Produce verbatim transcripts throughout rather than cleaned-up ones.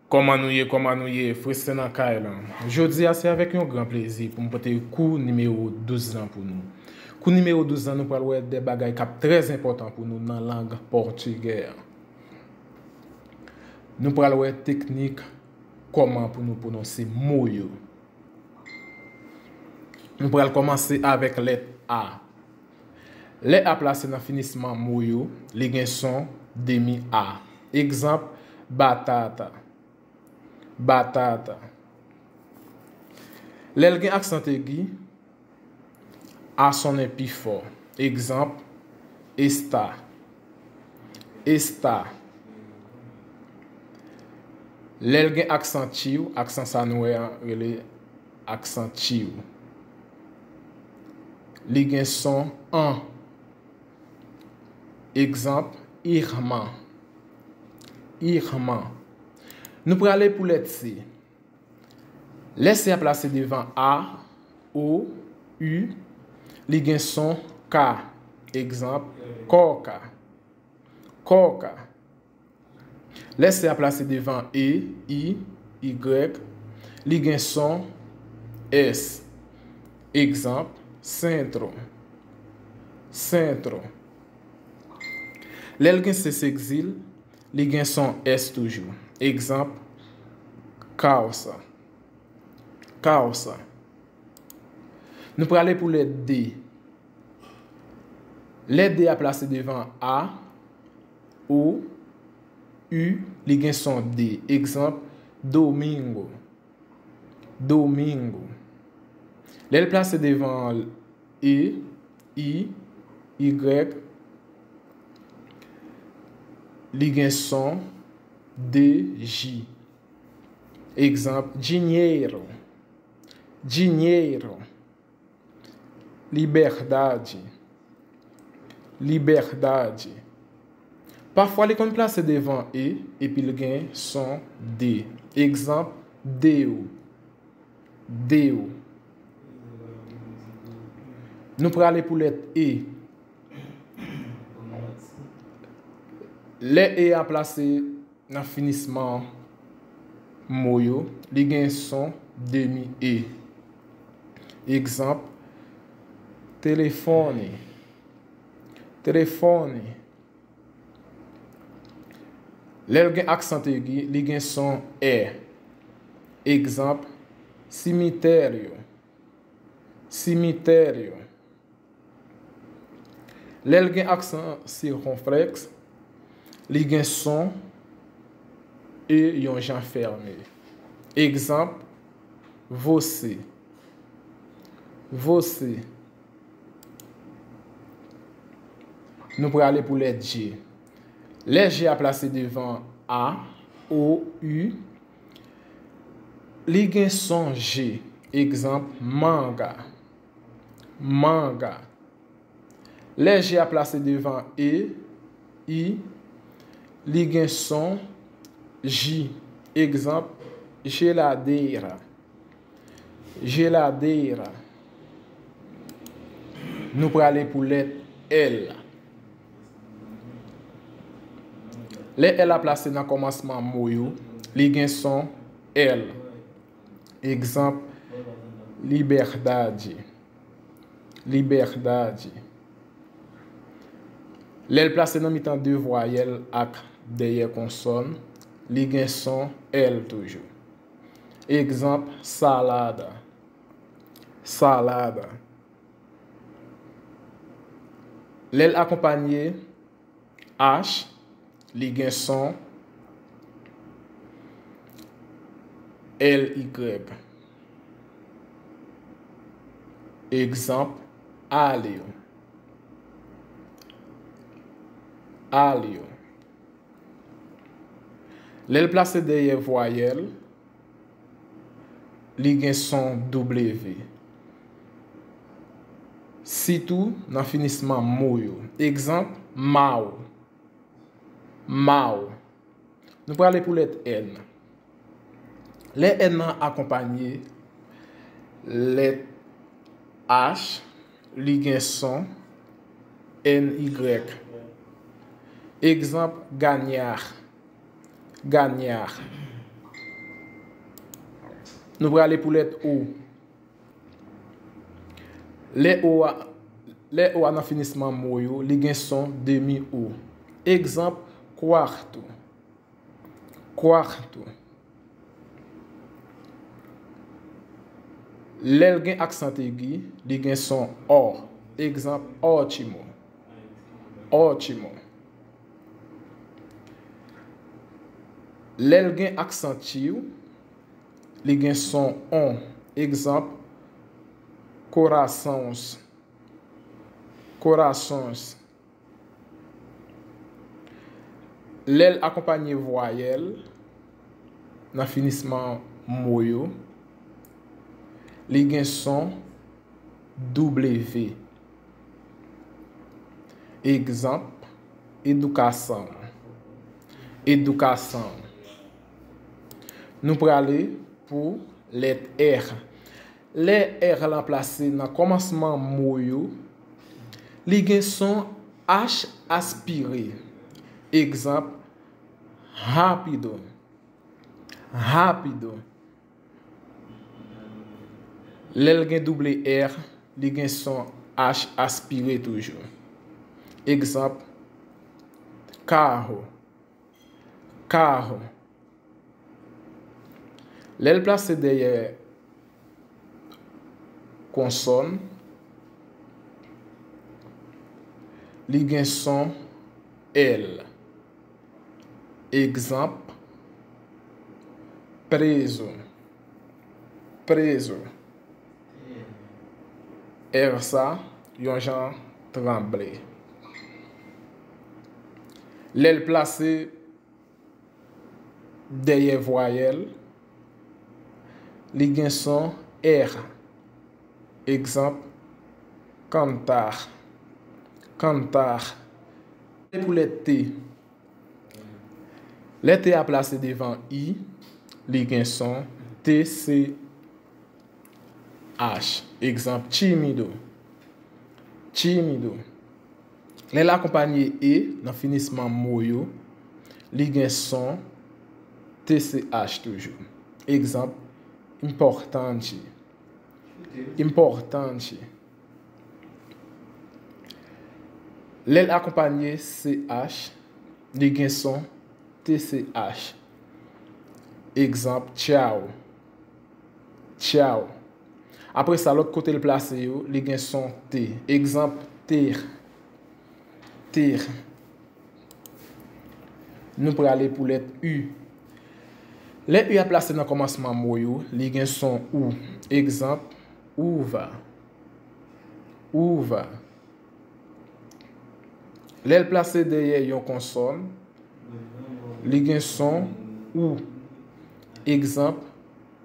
Kòman nou ye, kòman nou ye? Fresten nan kay lan. Jodi a, se avèk yon gran plezi pou m pote kou nimewo douz lan pou nou. Kou nimewo douz lan, nou pral wè de bagay k ap trè enpòtan pou nou nan lang pòtigè. Nou pral wè teknik kòman pou nou pwononse mo yo. Nou pral kòmanse avèk lèt A. Lè A plase nan finisman mo yo, li gen son demi A. Egzanp, batata. Batata. Lè l gen aksan egi, A sonnen pi fò. Egzanp, esta. Esta. Lè l gen aksan tchiw, aksan sa nou wè an rele aksan tchiw. Li gen son an. Egzanp, irman. Irman. Nou prale pou lèt C. Lè C a plase devan A, O, U, li gen son K. Egzanp, kòka. Kòka. Lè C a plase devan E, I, Y, li gen son S. Egzanp, sentro. Sentro. Lè l gen C segzil, li gen son S toujou. Egzanp, kalsa. Kalsa. Nou prale pou lèt D. Lè D a plase devan A, O, U, li gen son D. Egzanp, domingo. Domingo. Lè l plase devan E, I, Y, li gen son D, J. Egzanp, dinheiro. Dinheiro. Liberdade. Liberdade. Pafwa li konn plase devan E epi l gen son D. Egzanp, deu. Deu. Nou prale pou lèt E. Lè E a plase nan finisman mo yo, li gen son demi E. Egzanp, telefone. Telefone. Lè l gen aksan egi, li gen son è. Egzanp, simitèrio. Simitèrio. Lè l gen aksan sikonflèks, li gen son E yon jan fèmen. Egzanp, você. Você. Nou prale pou lèt G. Lè G a plase devan A, O, U, li gen son G. Egzanp, manga. Manga. Lè G a plase devan E, I, li gen son J. Egzanp, jeladeira. Jeladeira. Nou prale pou lèt L. Lè L a plase nan kòmansman mo yo, li gen son L. Egzanp, liberdade. Liberdade. Lè l plase nan mitan de vwayèl ak dèyè konsòn, li gen son L toujou. Egzanp, salada. Salada. Lè l akonpanye H, li gen son L Y. Egzanp, alho. Alho. Lè l plase dèyè vwayèl, li gen son W. Sitou nan finisman mo yo. Egzanp, mau. Mau. Nou prale pou lèt N. Lè N nan akonpanye lèt H, li gen son N Y. Egzanp, ganhar. Ganhar. Nou prale pou lèt O. Lè O a, lè O a nan finisman mo yo, li gen son demi O. Egzanp, quarto. Quarto. Lè l gen aksan egi, li gen son O. Egzanp, ótimo. Ótimo. Lè l gen aksan tio, li gen son on. Egzanp, corações. Corações. Lè l akonpanye vwayèl nan finisman mo yo, li gen son W. Egzanp, educação. Educação. Nou prale pou lèt R. Lè R lan plase nan kòmansman mo yo, li gen son H aspire. Egzanp, rápido. Rápido. Lè l gen double R, li gen son H aspire toujou. Egzanp, carro. Carro. Lè l plase dèyè konsòn, li gen son L. Egzanp, preso. Preso. R sa, yon jan tranble. Lè l plase dèyè vwayèl, li gen son R. Egzanp, cantar. Cantar. Pou lèt T. Lè T a plase devan I, li gen son T C H. Egzanp, tímido. Tímido. Lè l akonpanye E nan finisman mo yo, li gen son T C H toujou. Egzanp, importante. Importante. Lè l akonpanye C H, li gen son T C H. Egzanp, tchao. Tchao. Apre sa, lòt kote l plase yo, li gen son T. Egzanp, ter. Ter. Nou prale pou lèt U. Lè U a plase nan kòmansman mo yo, li gen son OU. Egzanp, uva. Uva. Lè l plase dèyè yon konsòn, li gen son OU. Egzanp,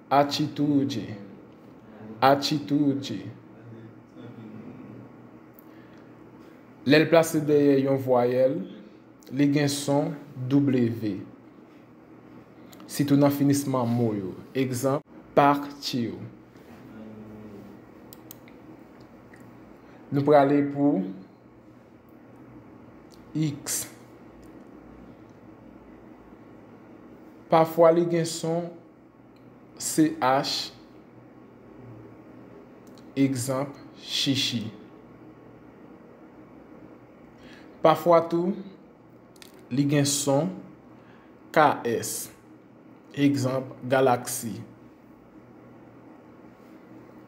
atitude. Atitude. Lè l plase dèyè yon vwayèl, li gen son W. Sitou nan finisman mo yo. Egzanp, partiu. Nou prale pou X. Pafwa li gen son C H, egzanp, xixi. Pafwa tou, li gen son K S, egzanp, galaksi.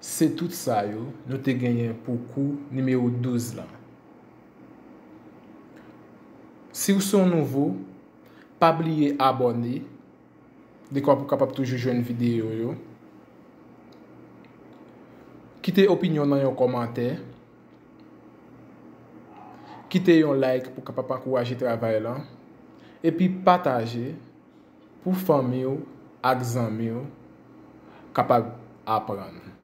Se tout sa yo nou te genyen pou kou nimewo douz lan. Si w se yon nouvo, pa bliye abòne, dekwa pou w kapab toujou jwenn videyo yo. Kite opinyon nan yon kòmantè. Kite yon like pou w kapab ankouraje travay lan. Epi pataje pou fanmi w ak zanmi w kapab aprann.